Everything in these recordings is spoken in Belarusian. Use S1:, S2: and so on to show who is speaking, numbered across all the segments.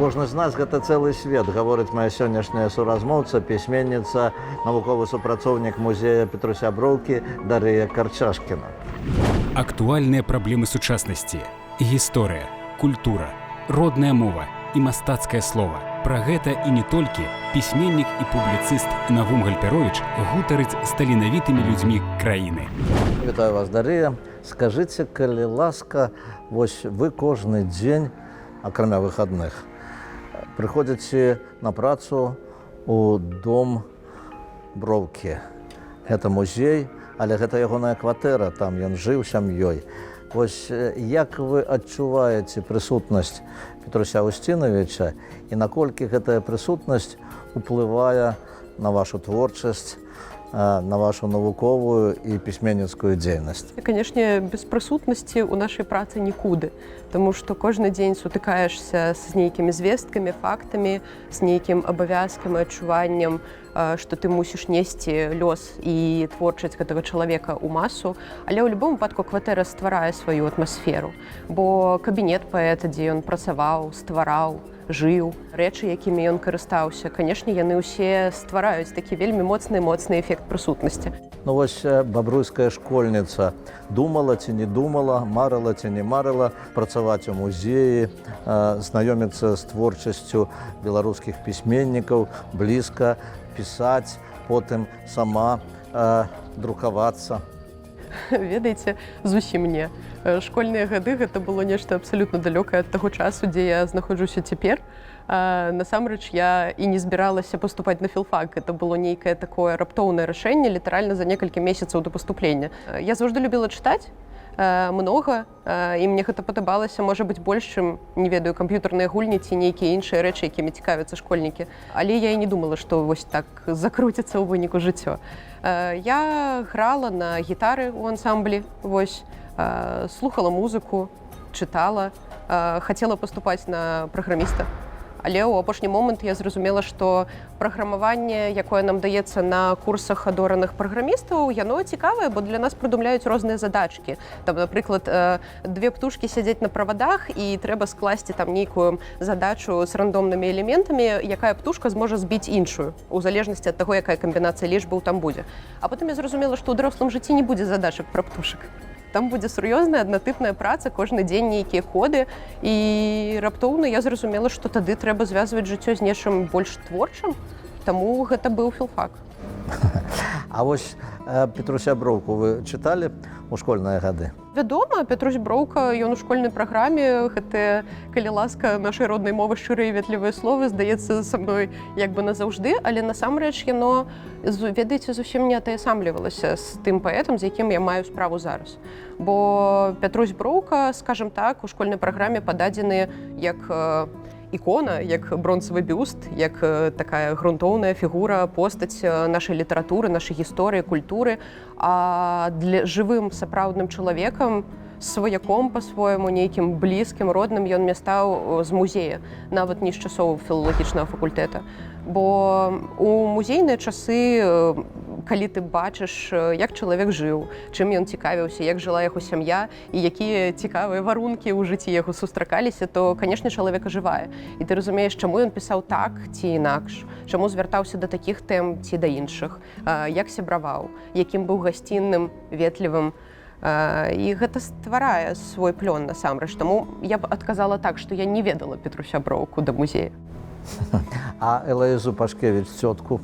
S1: Кожны з нас гэта цэлы свет, гаворыць моя сённяшняя суразмоўца, пісьменніца, навуковы супрацоўнік музея Петруся Броўкі Дарыя Карчашкіна.
S2: Актуальныя праблемы сучаснасці, гісторыя, культура, родная мова і мастацкае слова. Пра гэта і не толькі пісьменнік і публіцыст Навум Гальпяровіч гутарыць з таленавітымі людзьмі краіны.
S1: Вітаю вас, Дарыя. Скажыце, калі ласка, вось вы кожны дзень, акрамя выхадных, прыходзіце на працу у дом Броўкі. Гэта музей, але гэта ягоная кватэра, там ён жыў сям'ёй. Вось як вы адчуваеце прысутнасць Петруся Усціновича і наколькі гэтая прысутнасць уплывае на вашу творчасць, на вашу навуковую і пісьменніцкую дзейнасць?
S3: Канешне, без прысутнасці ў нашай працы нікуды, таму што кожны дзень сутыкаешся з нейкімі звесткамі, фактамі, з нейкім абавязкам і адчуваннем, што ты мусіш несці лёс і творчасць гэтага чалавека ў масу. Але ў любым выпадку кватэра стварае сваю атмасферу, бо кабінет паэта, дзе ён працаваў, ствараў, жыў, рэчы, якімі ён карыстаўся, канешне, яны ўсе ствараюць такі вельмі моцны моцны эфект прысутнасці.
S1: Ну вось бабруйская школьніца думала ці не думала, марыла ці не марыла працаваць у музеі, знаёміцца з творчасцю беларускіх пісьменнікаў, блізка пісаць, потым сама друкавацца?
S3: Ведаеце, зусім не. Школьныя гады гэта было нешта абсалютна далёкае ад таго часу, дзе я знаходжуся цяпер. Насамрэч я і не збіралася паступаць на філфак. Это было нейкае такое раптоўнае рашэнне літаральна за некалькі месяцаў до паступлення. Я заўжды любіла чытаць многа, і мне гэта падабалася, можа быць, больш, чым, не ведаю, камп'ютарныя гульні ці нейкія іншыя рэчы, якімі цікавяцца школьнікі. Але я і не думала, што вось так закруціцца ў выніку жыццё. Я грала на гітары ў ансамблі, вось, слухала музыку, чытала, хацела паступаць на праграміста. Але ў апошні момант я зразумела, што праграмаванне, якое нам даецца на курсах адораных праграмістаў, яно цікавае, бо для нас прыдумляюць розныя задачкі. Там, напрыклад, две птушкі сядзяць на правадах, і трэба скласці там нейкую задачу з рандомнымі элементамі, якая птушка зможа збіць іншую, у залежнасці ад таго, якая камбінацыя лічбаў там будзе. А потым я зразумела, што ў дарослым жыцці не будзе задачак пра птушак. Там будзе сур'ёзная аднатыпная праца, кожны дзень нейкія коды. І раптоўна я зразумела, што тады трэба звязваць жыццё з нечым больш творчым, таму гэта быў філфак.
S1: А вось Петруся Броўку вы чыталі у школьныя гады?
S3: Вядома, Петрусь Броўка, ён у школьнай праграме, гэтыя, калі ласка нашай роднай мовы, шчырыя і ветлівыя словы, здаецца, са мной як бы назаўжды, але насамрэч яно, ведаеце, зусім не атаясамлівалася з тым паэтам, з якім я маю справу зараз. Бо Петрусь Броўка, скажем так, у школьнай праграме пададзены як ікона, як бронзавы бюст, як такая грунтоўная фігура, постаць нашай літаратуры, нашай гісторыі, культуры. А для жывым сапраўдным чалавекам, сваяком па-свойму, нейкім блізкім, родным ён мне стаў з музея, нават не з часоў філалагічнага факультэта. Бо у музейныя часы, калі ты бачыш, як чалавек жыў, чым ён цікавіўся, як жыла яго сям'я і якія цікавыя варункі ў жыцці яго сустракаліся, то, канешне, чалавек ажывае. І ты разумееш, чаму ён пісаў так ці інакш, чаму звяртаўся да такіх тэм ці да іншых, як сябраваў, якім быў гасцінным, ветлівым. І гэта стварае свой плён насамрэч. Таму я б адказала так, што я не ведала Петруся Броўку да музея.
S1: А Элаізу Пашкевіч, цётку?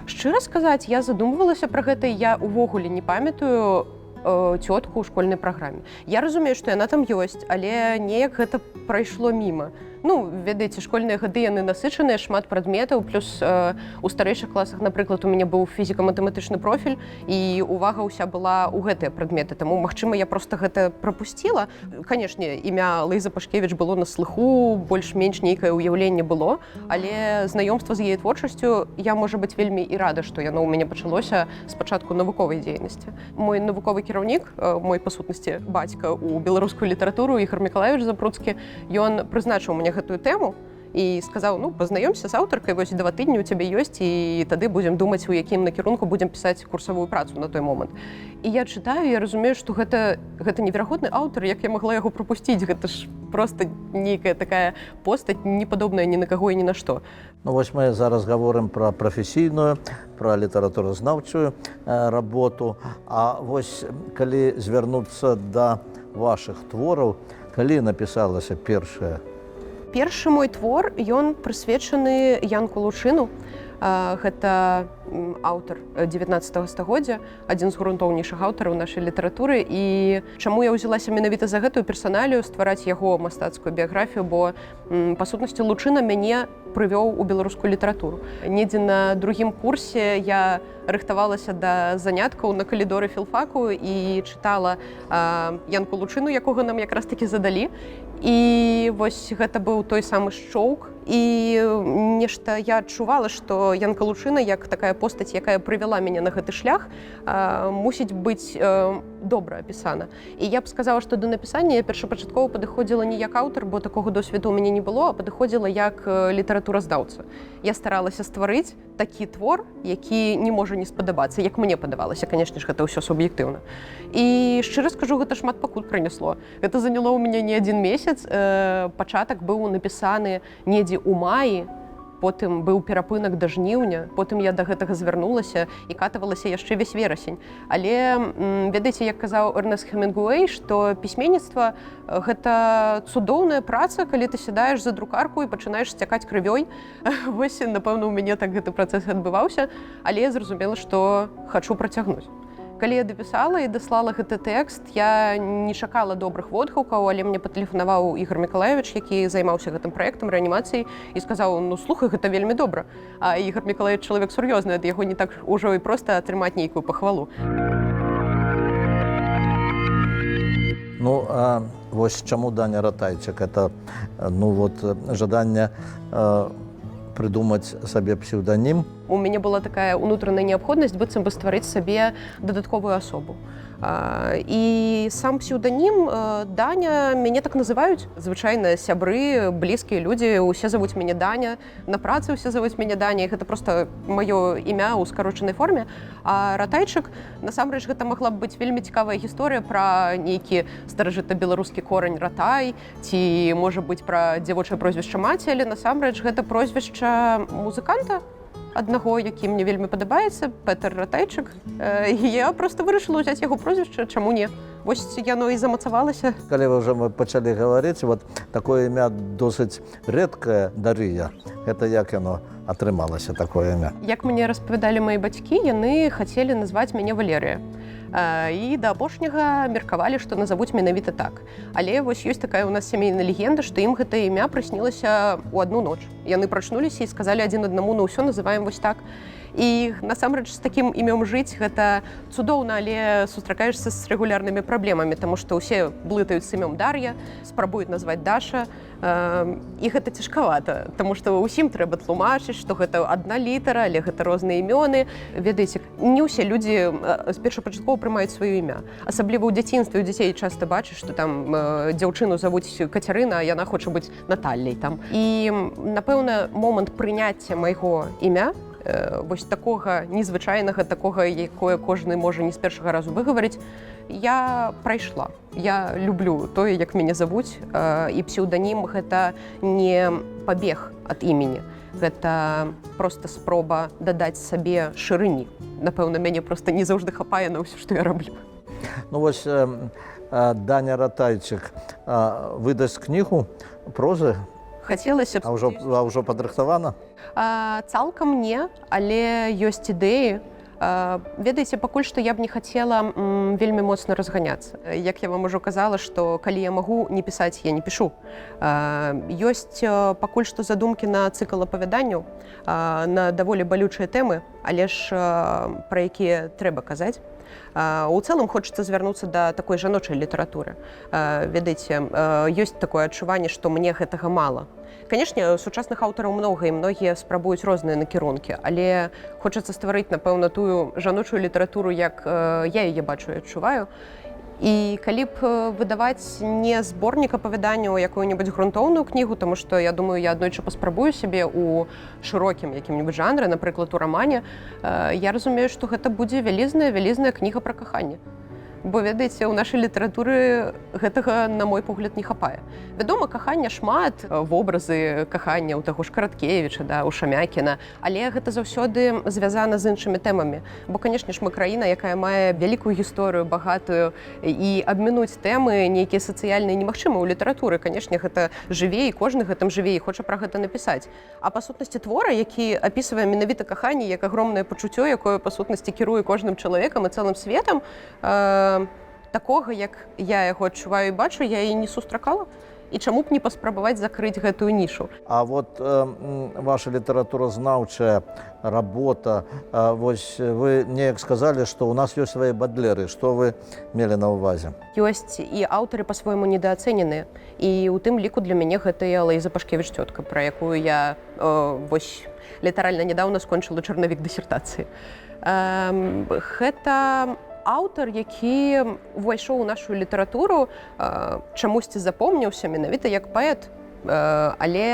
S3: Шчыра сказаць, я задумвалася пра гэта, і я увогуле не памятаю цётку ў школьнай праграме. Я разумею, што яна там ёсць, але неяк гэта прайшло міма. Ведаеце, школьныя гады яны насычаныя, шмат прадметаў, плюс у старэйшых класах, напрыклад, у мяне быў фізіка-матэматычны профіль, і увага ўся была ў гэтыя прадметы, таму, магчыма, я проста гэта прапусціла. Канешне, імя Лаіза Пашкевіч было на слыху, больш-менш нейкае ўяўленне было, але знаёмства з яе творчасцю я, можа быць, вельмі і рада, што яно ў мяне пачалося з пачатку навуковай дзейнасці. Мой навуковы кіраўнік, мой, па сутнасці, бацька ў беларускую літаратуру Ігор Мікалаевіч Запруцкі, ён прызначыў мне гэтую тэму. І сказаў: «Ну, пазнаёмся з аўтаркай, вось 2 тыдні у цябе ёсць, і тады будзем думаць, у якім накірунку будзем пісаць курсавую працу на той момант». І я чытаю, я разумею, што гэта неверагодны аўтар, як я магла яго прапусціць, гэта ж просто нейкая такая постаць, не падобная ні на каго і ні на што.
S1: Ну вось мы зараз гаворым пра прафесійную, пра літаратуразнаўчую работу. А вось калі звярнуцца да вашых твораў, калі напісалася першае?
S3: Першы мой твор, ён прысвечаны Янку Лучыну. Гэта аўтар 19 стагоддзя, адзін з грунтоўнейшых аўтараў нашай літаратуры. І чаму я ўзялася менавіта за гэтую персаналію, ствараць яго мастацкую біяграфію? Бо па сутнасці Лучына мяне прывёў у беларускую літаратуру. Недзе на другім курсе я рыхтавалася да заняткаў на калідоры філфаку і чытала Янку Лучыну, якога нам якраз такі задалі. І вось гэта быў той самы шчоўк, і нешта я адчувала, што Янка Лучына, як такая постаць, якая прывяла мяне на гэты шлях, мусіць быць добра апісана. І я б сказала, што да напісання я першапачаткова падыходзіла не як аўтар, бо такога досведу у мяне не было, а падыходзіла як літаратуразнаўца. Я старалася стварыць такі твор, які не можа не спадабацца, як мне падавалася, канешне ж, гэта ўсё суб'ектыўна. І шчыра скажу, гэта шмат пакут прынесло. Гэта заняло ў мяне не адзін месяц. Пачатак быў напісаны недзе ў маі, потым быў перапынак да жніўня, потым я да гэтага звярнулася і катавалася яшчэ весь верасень. Але ведаеце, як казаў Эрнест Хемінгуэй, што пісьменніцтва гэта цудоўная праца, калі ты сядаеш за друкарку і пачынаеш сцякаць крывёй. Вось, напэўна, у мяне так гэты працэс адбываўся, але я зразумела, што хачу працягнуць. Калі я дапісала і даслала гэты тэкст, я не чакала добрых водгукаў, але мне патэлефанаваў Ігор Мікалаевіч, які займаўся гэтым праектам рэанімацыі, і сказаў: «Ну слухай, гэта вельмі добра». А Ігор Мікалаевіч чалавек сур'ёзны, ад яго не так ужо і проста атрымаць нейкую пахвалу.
S1: Ну а вось чаму Даня Ратайчык? Это ну вот жаданне прыдумаць сабе псеўданім?
S3: У мяне была такая унутраная неабходнасць быццам бы стварыць сабе дадатковую асобу. І сам псеўданім Даня, мяне так называюць. Звычайна сябры, блізкія людзі, усе завуць мяне Даня, на працы ўсе завуць мяне Даня, і гэта просто маё імя ў скарочанай форме. А Ратайчык, насамрэч, гэта магла б быць вельмі цікавая гісторыя пра нейкі старажытна-беларускі корань ратай, ці, можа быць, пра дзявочае прозвішча маці, але насамрэч гэта прозвішча музыканта аднаго, які мне вельмі падабаецца, Петер Ратайчык. І я просто вырашыла ўзяць яго прозвішча, чаму не? Вось яно і замацавалася.
S1: Калі вы ўжо мы пачалі гаварыць, вот такое імя досыць рэдкае, Дарыя. Это як яно атрымалася, такое імя?
S3: Як мне распавядалі мае бацькі, яны хацелі назваць мяне Валерыя. І да апошняга меркавалі, што назавуць менавіта так. Але вось ёсць такая ў нас сямейная легенда, што ім гэта імя прыснілася ў адну ноч. Яны прачнуліся і сказалі адзін аднаму: «Ну ўсё, называем вось так». І насамрэч з такім імём жыць гэта цудоўна, але сустракаешся з рэгулярнымі праблемамі, таму што ўсе блытаюць з імём Дар'я, спрабуюць назваць Даша. І гэта цяжкавата, таму што ўсім трэба тлумачыць, што гэта адна літара, але гэта розныя імёны. Ведаеце, не ўсе людзі першапачаткова прымаюць сваё імя. Асабліва ў дзяцінстве у дзяцей часта бачыш, што там дзяўчыну завуць Кацярына, а яна хоча быць Наталляй там. І напэўна, момант прыняцця майго імя, вось такога незвычайнага, такога, якое кожны можа не з першага разу выгаварыць, я прайшла. Я люблю тое, як мяне завуць, і псеўданім гэта не пабег ад імені. Гэта просто спроба дадаць сабе шырыні. Напэўна, мяне просто не заўжды хапае на ўсё, што я раблю.
S1: Ну вось Даня Ратайчык выдасць кнігу прозы?
S3: Хацелася б.
S1: А ўжо падрыхтавана?
S3: Цалкам не, але ёсць ідэі. Ведаеце, пакуль што я б не хацела вельмі моцна разганяцца. Як я вам ужо казала, што калі я магу не пісаць, я не пішу. Ёсць пакуль што задумкі на цыкл апавяданняў на даволі балючыя тэмы, але ж пра якія трэба казаць. У цэлым хочацца звярнуцца да такой жаночай літаратуры. Ведаеце, ёсць такое адчуванне, што мне гэтага мала. Канешне, сучасных аўтараў многа, і многія спрабуюць розныя накірункі, але хочацца стварыць, напэўна, тую жаночую літаратуру, як я яе бачу і адчуваю. І калі б выдаваць не зборнік апавяданняў, а якую-небудзь грунтоўную кнігу, таму што я думаю, я аднойчы паспрабую сябе ў шырокім якім-небудзь жанры, напрыклад, у рамане, я разумею, што гэта будзе вялізная, вялізная кніга пра каханне. Бо, ведаеце, у нашай літаратуры гэтага, на мой погляд, не хапае. Вядома, кахання шмат, вобразы кахання ў таго ж Караткевіча, да, у Шамякіна, але гэта заўсёды звязана з іншымі тэмамі. Бо, канешне ж, мы краіна, якая мае вялікую гісторыю, багатую, і абмінуць тэмы нейкія сацыяльныя немагчыма ў літаратуры. Канешне, гэта жыве, і кожны гэтым жыве і хоча пра гэта напісаць. А па сутнасці твора, які апісвае менавіта каханне як агромнае пачуццё, якое па сутнасці кіруе кожным чалавекам і цэлым светам, такога, як я яго адчуваю і бачу, я і не сустракала. І чаму б не паспрабаваць закрыць гэтую нішу?
S1: А вот ваша літаратуразнаўчая работа, вось вы неяк сказалі, што ў нас ёсць свае бадлеры. Што вы мелі на ўвазе?
S3: Ёсць і аўтары па-свойму недаацэненыя. І ў тым ліку для мяне гэта і Алаіза Пашкевіч Цётка, пра якую я вось літаральна нядаўна скончыла чарнавік дысертацыі. Гэта аўтар, які увайшоў у нашу літаратуру, чамусьці запомніўся менавіта як паэт. Але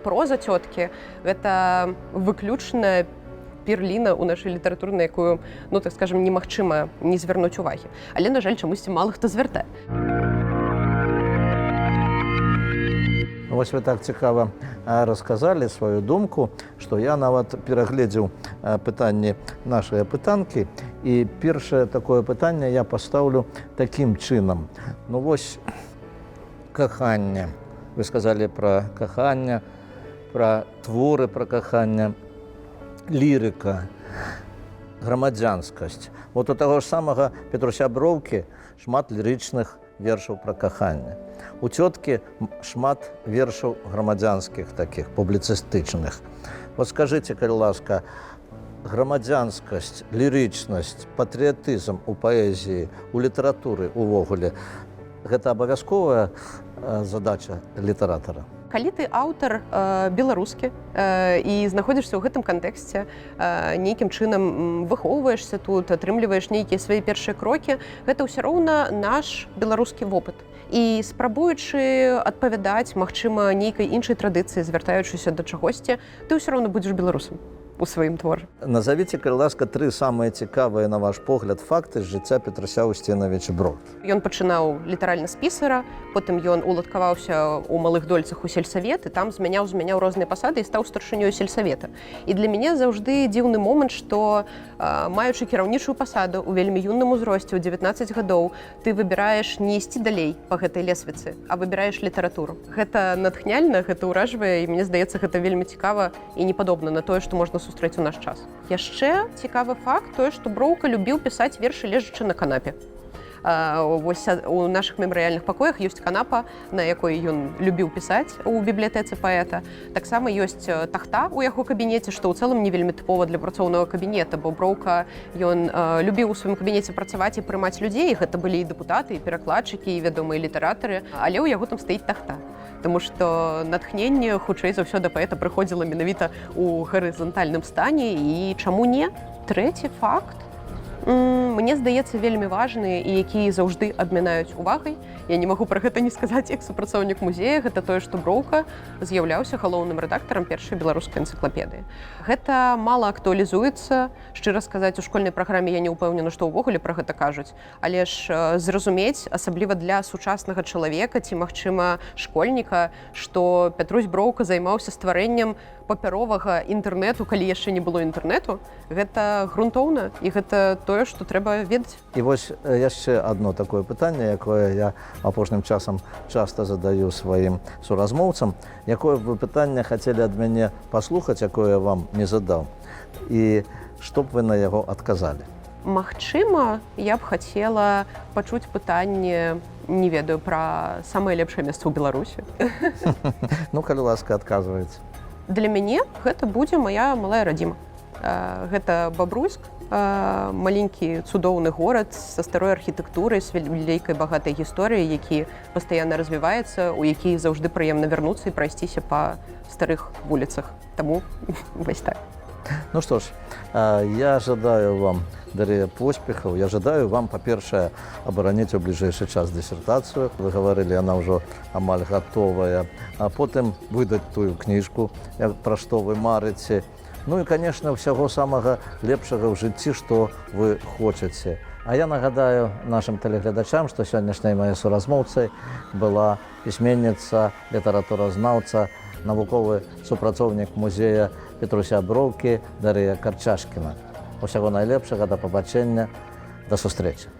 S3: проза Цёткі — гэта выключная перліна ў нашай літаратуры, на якую, ну, так скажем, немагчыма не звярнуць увагі. Але, на жаль, чамусьці мала хто звяртае.
S1: Вось вы так цікава расказалі сваю думку, што я нават перагледзеў пытанні нашай пытанкі. І першае такое пытанне я пастаўлю такім чынам. Ну вось каханне. Вы сказалі пра каханне, пра творы пра каханне, лірыка, грамадзянскасць. Вот у таго ж самага Петруся Броўкі шмат лірычных вершаў пра каханне. У Цёткі шмат вершаў грамадзянскіх такіх публіцыстычных. Вот скажыце, калі ласка, грамадзянскасць, лірычнасць, патрыятызм у паэзіі, у літаратуры увогуле — гэта абавязковая задача літаратара?
S3: Калі ты аўтар беларускі і знаходзішся ў гэтым кантэксце, нейкім чынам выхоўваешся тут, атрымліваеш нейкія свае першыя крокі, гэта ўсё роўна наш беларускі вопыт. І спрабуючы адпавядаць, магчыма, нейкай іншай традыцыі, звяртаючыся да чагосьці, ты ўсё роўна будзеш беларусам у сваім творы.
S1: Назавіце, калі ласка, тры самыя цікавыя, на ваш погляд, факты з жыцця Петруся Усцінавіча Броўкі.
S3: Ён пачынаў літаральна з пісара, потым ён уладкаваўся ў Малых Дольцах у сельсавет і там змяняў розныя пасады і стаў старшынёй сельсавета. І для мяне заўжды дзіўны момант, што, маючы кіраўнічую пасаду ў вельмі юным узросце, ў 19 гадоў, ты выбіраеш не ісці далей па гэтай лесвіцы, а выбіраеш літаратуру. Гэта натхняльна, гэта ўражвае, і мне здаецца, гэта вельмі цікава і не падобна на тое, што можна сустрэць у наш час. Яшчэ цікавы факт тое, што Броўка любіў пісаць вершы, лежачы на канапе. Вось у нашых мемарыяльных пакоях ёсць канапа, на якой ён любіў пісаць у бібліятэцы паэта. Таксама ёсць тахта ў яго кабінеце, што ў цэлым не вельмі тыпова для працоўнага кабінета, бо Броўка ён любіў у сваім кабінеце працаваць і прымаць людзей. Гэта былі і дэпутаты, і перакладчыкі, і вядомыя літаратары, але ў яго там стаіць тахта. Таму што натхненне хутчэй за ўсё да паэта прыходзіла менавіта ў гарызантальным стане, і чаму не? Трэці факт, мне здаецца, вельмі важны і які заўжды абмінаюць увагай. Я не магу пра гэта не сказаць як супрацоўнік музея, гэта тое, што Броўка з'яўляўся галоўным рэдактарам першай беларускай энцыклапедыі. Гэта мала актуалізуецца, шчыра сказаць, у школьнай праграме я не ўпэўнена, што ўвогуле пра гэта кажуць, але ж зразумець, асабліва для сучаснага чалавека ці, магчыма, школьніка, што Пятрусь Броўка займаўся стварэннем папяровага інтэрнэту, калі яшчэ не было інтэрнэту, гэта грунтоўна і гэта тое, што трэба ведаць.
S1: І вось яшчэ адно такое пытанне, якое я апошнім часам часта задаю сваім суразмоўцам. Якое б вы пытанне хацелі ад мяне паслухаць, якое я вам не задаў? І што б вы на яго адказалі?
S3: Магчыма, я б хацела пачуць пытанне, не ведаю, пра самае лепшае месца ў Беларусі.
S1: Ну, калі ласка, адказвайце.
S3: Для мяне гэта будзе моя малая радзіма. Гэта Бабруйск, маленькі цудоўны горад са старой архітэктурай, з вялікай багатай гісторыяй, які пастаянна развіваецца, у які заўжды прыемна вярнуцца і прайсціся па старых вуліцах. Таму вось так.
S1: Ну што ж, я жадаю вам Дарыя, поспехаў. Я жадаю вам, па-першае, абараніць у бліжэйшы час дысертацыю. Вы гаварылі, яна ўжо амаль гатовая. А потым выдаць тую кніжку, пра што вы марыце. Ну і, конечно, ўсяго самага лепшага ў жыцці, што вы хочаце. А я нагадаю нашым тэлегледачам, што сённяшняй маёй суразмоўцай была пісьменніца, літаратуразнаўца, навуковы супрацоўнік музея Петруся Броўкі Дарыя Карчашкіна. Усяго найлепшага, да пабачэння, да сустрэчы.